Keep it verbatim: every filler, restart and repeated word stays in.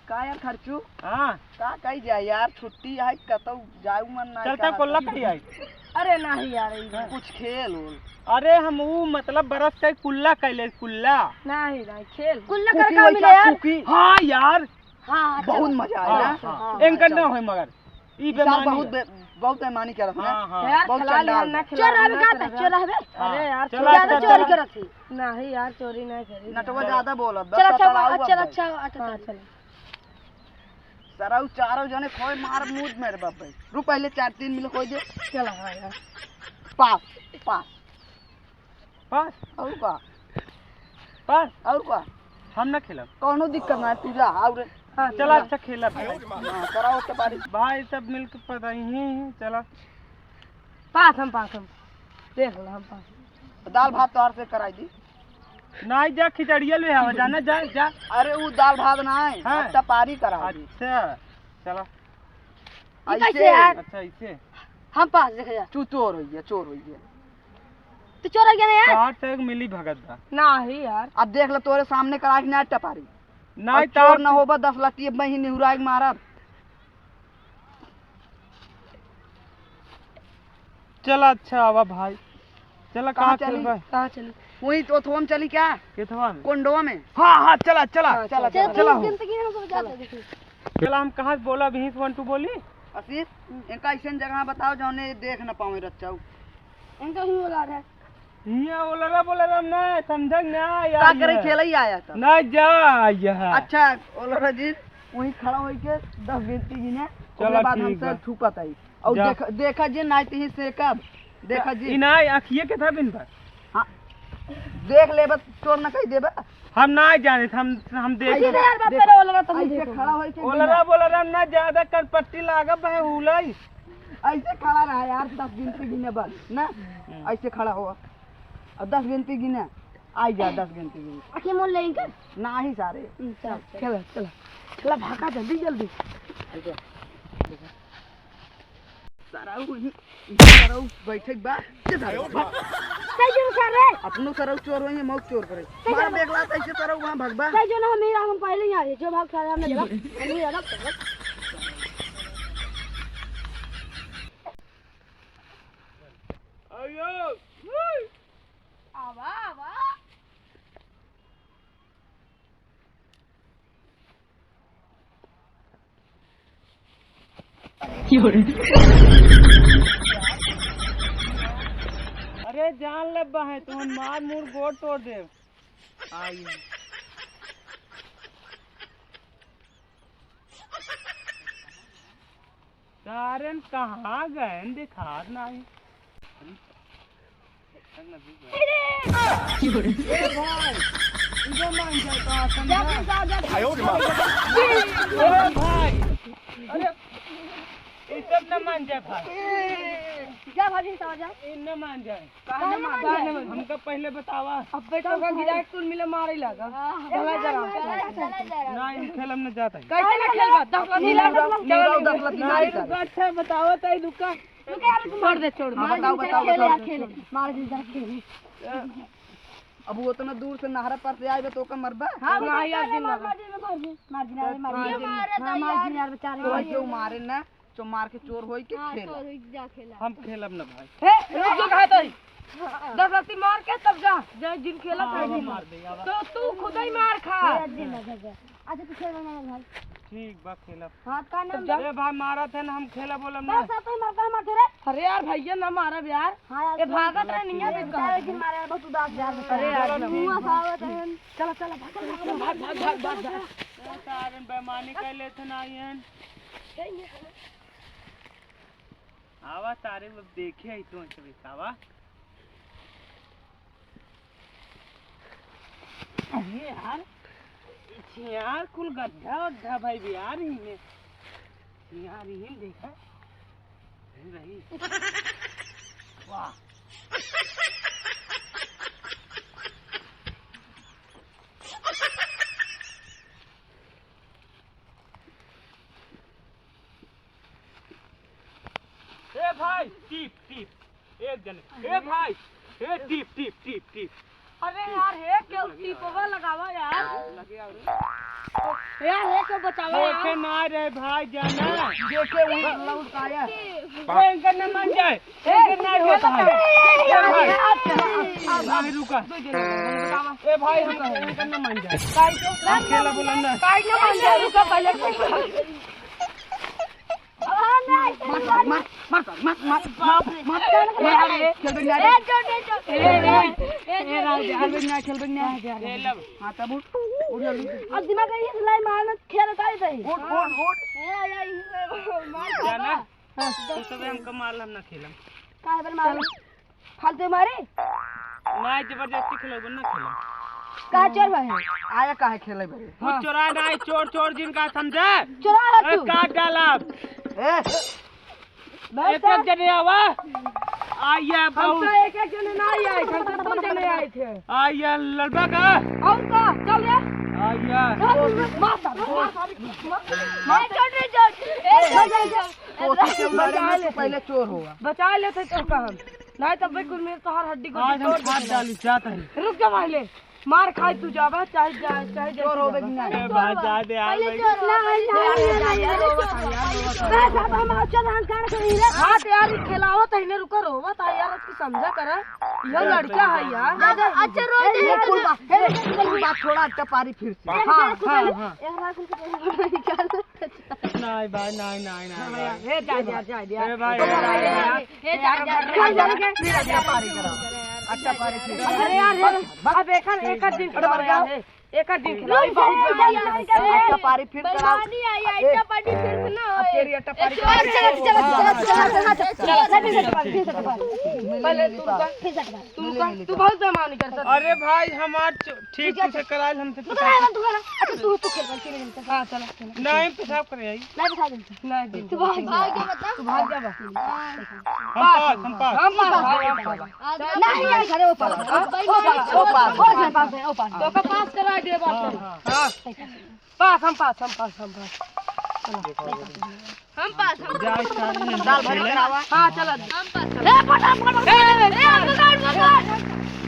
का यार खर्चू? हाँ। का कही जाए यार, छुट्टी है, कतौ जाऊ मन ना चलता करत कोल्ला है। कही आई। अरे नहीं यार, ई हाँ। कुछ खेल होल। अरे हम ऊ मतलब बरस के कुल्ला कैले, कुल्ला। नहीं, नहीं, खेल। कुल्ला कुकी कर का वही मिले का यार? कुकी। हाँ यार। हाँ, बहुत चलो। मजा आया हाँ, यार। हाँ। हाँ, इनका चलो। ना होय मगर। ई ई साल बेमानी बहुत है। बे-, बहुत बेमानी करत है। हाँ, हाँ। यार, बहुत खिला चंडाल लिया ना, है। खिला चोर रहबे ना, का करबे? चोर रहबे? अरे हाँ। यार, चला, ज्यादा चला, चोरी चला। करत ही। नहीं यार, चोरी नहीं करी। नटवा ज्यादा बोलत बा, चल, अच्छा, पतलाऊ अच्छा, बा। अच्छा, अच्छा, हाँ, चल। सरऊ चारों जने खोए मार मुद मेरे बाप भाई। रुक पहले चार तीन मिल खोए दे। चला, हाँ यार। पास, पास। पास? और का? पास? और का? हम ना खेलब। कौनो दिक्कत ना है, तू जा, और हाँ, चला, अच्छा खेला भाई। हाँ, कराओ के बारी। भाई सब मिल के पता ही है, चला। पास हम, पास हम। देख लो, हम पास। दाल भात तोहर से कराई दी। नहीं जा, खिचड़िया ले आवा, जाना जा, जा। अरे, ऊ दाल भात ना है, हाँ। अब टपारी करा दी। अच्छा, चला। ई ऐसे? कैसे यार? अच्छा, ऐसे। हम पास देख जा। तू चोर हो गया, चोर हो गया। तू चोर हो गया ना यार? चार से एक मिली भगत बा। नहीं यार। अब देख ले, तोरे सामने करा के ना टपारी। नहीं, अब चोर तार ना होबा, दस लाठी अब मैं ही निहुराई के मारब। चला, अच्छा, आवा भाई। चला, कहाँ कहाँ चली? खेलबा? कहाँ चली? वही तो थोम चली क्या? केथवा में? कोंडवा में। हाँ, हाँ, चला, चला। हाँ, चला, चला, चला, चला, चला, चला। जिंदगी में सब जाते देखो। चला, हम कहाँ से बोला, भैंस one two बोली? आशीष, इनका ऐसन जगह बताओ, जौने देख न पावे रच्चाऊ। इनका ही बोला रहे। हियाँ ओलरा बोलरा ना, समझ ना आया का करे, ये। खेला ही आया था। ना जा, आया है। अच्छा, ओलरा जी, वहीं खड़ा होई के दस गिनती गिने, चला, ओकरे बाद ठीक हमसे बा। छुपत आई। और जा। देखा, देखा जे नाई तिही से कब, देखा जी। इनाय अखिए के था बिन पर। हाँ। देख लेबा, चोर न कही देबा। हम ना जाने, हम, हम देखे। ऐसे यार, बाप रे, ओलरा तुम ऐसे देखो। खड़ा होई के ओलरा बोलरा ना ज्यादा कनपट्टी लागब है, उलई। ऐसे खड़ा रहा यार, दस गिनती गिने बस, ना? हम्म। ऐसे खड़ा हुआ। और दस गिनती गिने, आई जा, दस गिनती गिने। आखिर मोल लेंगे? नाही सारे। हम्म, चल, चल। खेला, चला। खेला, भागा जल्दी, जल्दी। सरऊ, सरऊ बैठे बा। के सरऊ? सही जो कर रहे। अपनो सरऊ चोर होइए, मौत चोर करे। सही मार जो। बेगला, कैसे सरऊ वहाँ भगबा? सही जो ना, हम ही, हम पहले ही आ गए। जो भाग खा रहा, हमने जवाब, हम ही जवाब। आवा, आवा। अरे जान ले बहे, तुम मार मुड़ गोड़ तोड़ दे। आई। सारन कहाँ गए, दिखात नाही। ए भाई, इधर मान जा, कहाँ समझा? ए भाई, अरे, ई सब न मान जाए भाई। जा भाभी, समझ जा। ई न मान जाए। काहे ना मार? काहे ना मार? हमका पहले बतावा। अबे तो का गिरा के तू मिले मारे लगा। हाँ, चला जरा। चला जरा। ना, हम खेलब न जात है। कैसे ना खेलबा? दस लाठी निहुराऊ, निहुराऊ दस लाठी ना, मारे रुका, लगा। अच्छा बतावा ताई रुका। रुका यार, छोड़ दे, छोड़ दे। हाँ, बताओ, बताओ, खेले, बताओ। खेले। मार दे, जा खेले। अब वो उतना दूर से नहरा पर से आए बा तो ओका मरबा? हाँ, ना, यार, मार दे, मार दे, मार दे। मार दे, मार दे। हाँ, मार दे, यार, बेचारे। तो क्यों मारे ना? चो मार के चोर होई के हाँ, खेला। चोर होई के जा खेला। हम खेलब न भाई। हे, रुक जो कहा तई। दस लाठी मार के तब जा। जा जिन खेला हाँ, था वो जिन। मार दे, आवा। तो तू खुद ही मार खा। ए, जिन ना, जा, जा। अच्छा, तू खेल ना भाई। ठीक बा, खेलब। हाँ, का नाम तब जा। बा? ए भाई, मारत है ना, हम खेला बोलब ना। बस, अब तो मारता, मारते रे। अरे यार, भैया ना मारब यार। हाँ यार, ए, भागत रहे, नहीं है, ए, बिल्कुल। जिन मारे, बहुत उदास यार, अरे यार, चलो, मुँह ठीक बा। सावत है। चला, चला, भाग, चला, भाग, भाग, भाग, भाग, भाग। ए, सारे बेमानी कर लेते ना, ये। आवा तारे, अब देखे आई तो ऐसे बैठावा। अरे यार, यार कुल गड्ढा वड्ढा भाई भी यार ही में। यार ही देखा। यही रही। वाह। ए भाई, टीप, टीप, एक जने। ए भाई, ए टीप, टीप, टीप, टीप। अरे यार, हे, केहू टीपवा लगावा यार। लगे आओ रे। यार, ये तो बचावा यार। देखे ना रे भाई, जाना। देखे वही लौट आया। ए, इनका न मान जाए। इनका ना होता है। ए भाई। भाई, रुका। ए भाई, हम इनका न मान जाए। हम खेला बोला ना। काहे न मान जाए? रुका पहले। मार, मार, मार, मार, मार, मार, मार, मार, मार, खेल बन जा। ए, चोट, ए, चोट। ए, ए, ए, ए, राज, खेल बन जा, खेल बन जा। ए, लब। हाँ, तब उठ, उठ जल्दी। अब दिमाग यही से लाई, मारना खेल का ही सही। उठ, उठ, उठ। ए, ए, ए, मार जाना। हाँ। तू सब हमका मार, हम ना खेलम। काहे पर मार? फालतू मारे? नाहीं, जबरदस्ती खेलबो ना खेलम। का चोर भाई? आया काहे खेले बरे? वो हाँ। चोरा नाहीं, चोर, चोर जिनका समझे? चोरा है ए, तू। काट डालब। ए, बस एक, एक जने आवा। आइया, हम बहुत। तो एक, एक जने ना आए, हम तो दो जने आए थे। आइया, लड़बा का? और का? चल रे। आइया। मार, मार, मार, मार। ए, चोट रे, चोट। ए, चोट, चोट, चोट। कोशिश से लड़े में तू पहले चोर होगा। बचा लेते तो का हम। नहीं तब भी कुल मेरे तो हर हड्डी को आज हम तोड़ फाड़ देते। डाली, जात है। रुक जा पहले। मार खाई तू जाबा, चाहे जा, चाहे चोर होबे कि नहीं? ए, बात जा दे यार, पहले भाई। चोर हो, पहले चोर हो, पहले चोर हो, पहले चोर हो। बस अब हम चल, हम कान खोली रे। हाँ, तो यार, खेलावत है, इन्हें रुका, रोवत है यार, उसकी समझा करा। यह लड़का है यार। अच्छा, रोज ये कुल बात, हे, कुल बात छोड़ा, अट्टा पारी फिर से। हाँ, हाँ, हाँ। नहीं भाई, नहीं, नहीं, नहीं, नहीं। ए, जा, जा, जा, जा। ए भाई, ए भाई, ए भाई। ए, जा, जा, जा, जा। अट्टा पारी कराओ। अट्टा पारी फिर। अरे यार, यार, अब एक, एक दिन अरे, मर गया। खिलाओ है। एक दिन खिलाओ, बहुत बेईमानी करता है। अट्टा पारी फिर कराओ। बेईमानी आई, अट्टा पारी फिर से ना अब होए। तेरी अट्टा पारी चला, चला, चला, चला, चला, चला, चला, चला, चला, चला, चला। पहले तुमका, तुमका, तू बहुत बेईमानी करता है। अरे भाई, हमार च-, ठीक से कराइल हमसे। तू करा, तू करा। अच्छा, तू, तू खेल, खेल, खेल। हाँ, चला, चला। नहीं, पेशाब करे आई। नहीं, पेशाब नहीं। नहीं, दिन। तू भाग जा। भाग जा, मतलब? तू भाग जा, बस। हम पास, हम पास। हम पास, हम पास। नहीं, नहीं, घरे वो पास। वो पास, वो पास, वो पास। तो का पास करा दे, बस। हाँ, हाँ। हाँ। पास, हम पास, हम पास, हम पास। हम पास, हम पास। जा, इस सामने दाल भर खेले। हाँ, चला। हम पास। ए, फटाफट, फटाफट। ए, ए, पकड़, पकड़।